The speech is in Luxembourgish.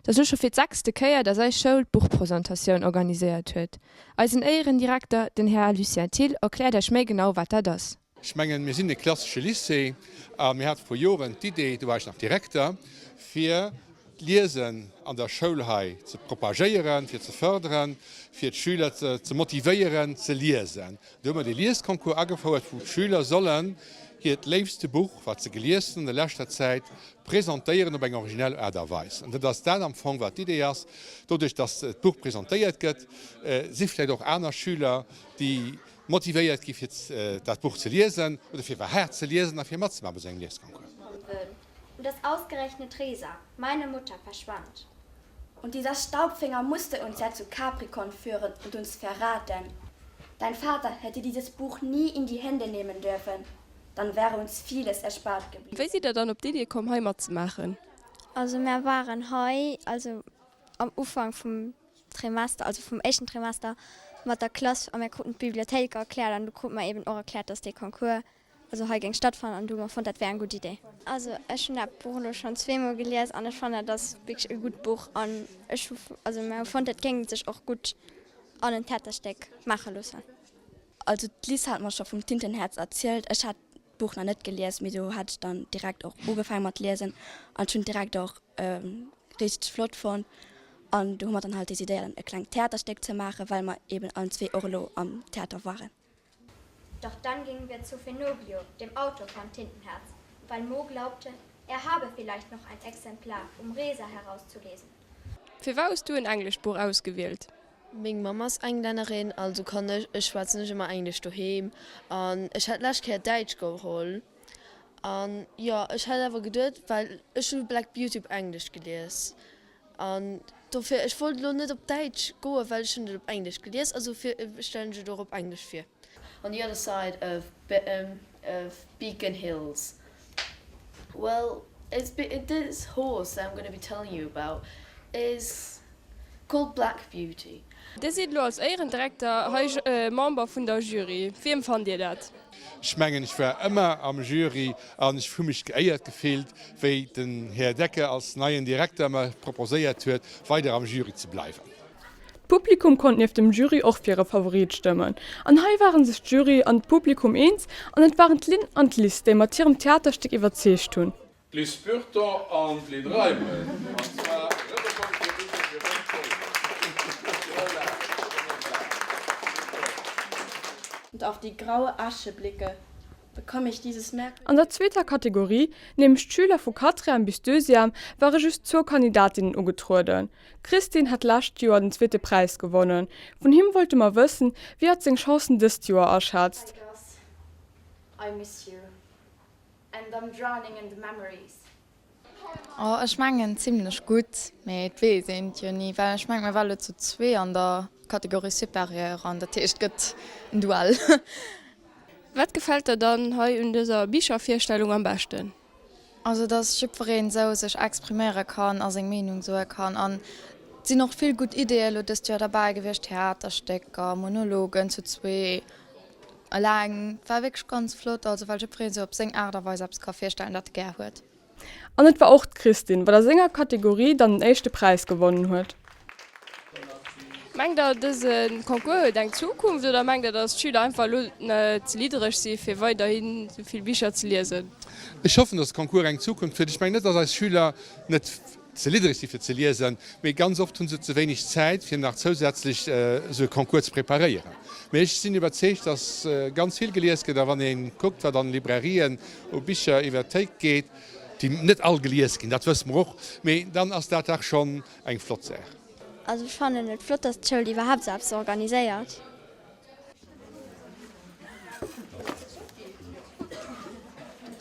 Et ass elo scho fir d'sechste Kéier, dass eis Schoul d'Buchpresentatioun organiséiert huet. Eisen Éierendirekter, den Här Lucien Thill, erkläert Iech méi genau, wat dat ass. Ech mengen, mir sinn e klassesche Lycée a mir hate vru Joren d'Idee, do war ech nach Direkter, fir d'Liesen an der Schoul hei ze propagéieren, fir ze förderen, fir d'Schüler ze motivéieren ze liesen. Do hu mer dee Liesconcours agefouert, wou d'Schüler sollen hiert léifste Buch, wat se gelies hunn an der leschter Zäit, presentéieren op eng originell Aart a Weis. An dat ass dat am Fong, wat d'Idee ass. Doduerch, dass d'Buch presentéiert gëtt, si vläicht och aner Schüler, déi motivéiert gi fir dat Buch ze liesen oder fir iwwerhaapt ze liesen a fir matzemaachen bei esou engem Liesconcours. Und dass ausgerechnet Resa, meine Mutter, verschwand. Und dieser Staubfänger musste uns ja zu Capricorn führen und uns verraten. Dein Vater hätte dieses Buch nie in die Hände nehmen dürfen, dann wäre uns vieles erspart geblieben. Wéi sidd der dann op d'Idee komm hei matzemaachen? Also mär waren hei also am Ufank vum Trimester, also vum éischten Trimester mat der Klass a mär kruten d'Bibliothéik erkläert an du krute mer eben och erkläert, dass dee Concours also hei géing stattfannen an du hu mer fonnt, dat wär eng gutt Idee. Also ech hunn dat Buch elo schonn zweemol gelies an ech fannen dat ass wierklech e gutt Buch an ech hu, also mär hu fonnt, dat géing sech och gutt an en Theaterstéck maache loossen. Also d'Liz hat mer scho vum Tintenhäerz erzielt. Ech hat d'Buch nach net gelies, mee do hat ech dann direkt och ugefaange mat liesen an ech hunn et direkt och richteg flott fonnt. An do hu mer dann halt decidéiert dann e klengt Theaterstéck ze maachen, well mer eben allen zwee och elo am Theater waren. Doch dann gingen wir zu Fenoglio, dem Autor von Tintenherz, weil Mo glaubte, er habe vielleicht noch ein Exemplar, um Resa herauszulesen. Firwat hues du en englescht Buch ausgewielt? Meng Mamm ass Englännerin, also kann ech, ech schwätzen ech ëmmer Englesch doheem an ech hat d'lescht Kéier Däitsch geholl an jo, ech hat awer geduet, well ech hu Black Beauty op Englesch gelies an dofir, ech wollt elo net op Däitsch goen, well ech hunn et op Englesch gelies, also fir stellen ech et och op Englesch vir. On the other side of of Beacon Hills. Well, it's this horse that I'm gonna be telling you about is called Black Beauty. Dir sidd elo als Éierendirekter hei Member vun der Jury. Wéi empfannt Dir dat? Ech mengen, ech war ëmmer am Jury an ech hu mech geéiert gefillt, wéi den Här Decker als neien Direkter mer proposéiert huet, weider am Jury ze bleiwen. D'Publikum konnt nieft dem Jury och fir e Favorit stëmmen. An hei waren sech d'Jury an d'Publikum eens an et waren d'Lynn an d'Liz, déi mat hirem Theaterstéck iwwerzeegt hunn. D'Liz Burton an d'Lynn Reimen, an zwar Rëbeschong fir User Jérôme Scholtes. Voilà, wonnerbar. Und auf die graue Asche blicke, bekomme ich dieses merkwürdige. An der zweeter Kategorie, nämlech d'Schüler vu Quatrième bis Deuxième, ware just zwou Kandidatinnen ugetrueden. D'Christine hat d'lescht Joer den zweete Präis gewonnen. Vun him wollte mer wëssen, wéi hatt seng Chancen dëst Joer aschätzt. Hi Gus, I miss you and I'm drowning in the memories. Oh ech mengen zimlech gutt, mee et weess een et jo ni, well ech mengen mir ware lo zu zwee an der Kategorie Supérieur an dat heescht et gëtt en Duell. Wat gefält der dann hei un dëser Bichervirstellung am beschten? Also dass jiddwereen esou sech expriméiere kann a seng Meenung soe kann. An et sinn och vill gutt Ideeë elo dëst Joer derbäi gewiescht, Theaterstécker, Monologen zu zwee, eleng. Et war wierklech ganz flott, also well jiddwereen esou op seng Aart a Weis eppes ka virstellen, dat e gär huet. An et war och d'Christine, wat a senger Kategorie dann den éischte Präis gewonnen huet. Mengt der, dëse Concours huet eng Zukunft oder mengt der, datt d'Schüler einfach elo ze liddereg si fir weiderhin esou vill Bicher ze liesen? Ech hoffen, datt de Concours eng Zukunft huet. Ech mengen net, datt eis Schüler net ze liddereg si fir ze liesen, mee ganz oft hu se ze wéineg Zäit fir nach zousätzlech esou e Concours ze preparéieren. Mee ech sinn iwwerzeegt, datt ganz vill gelies gëtt a wann ee kuckt, wat an de Librairien u Bicher iwwert d'Théik geet, déi net all gelies ginn, dat wësse mer och, mee dann ass dat dach schonn eng flott Saach. Also ech fannen et flott dass d'Schoul iwwerhaapt sou eppes organiséiert.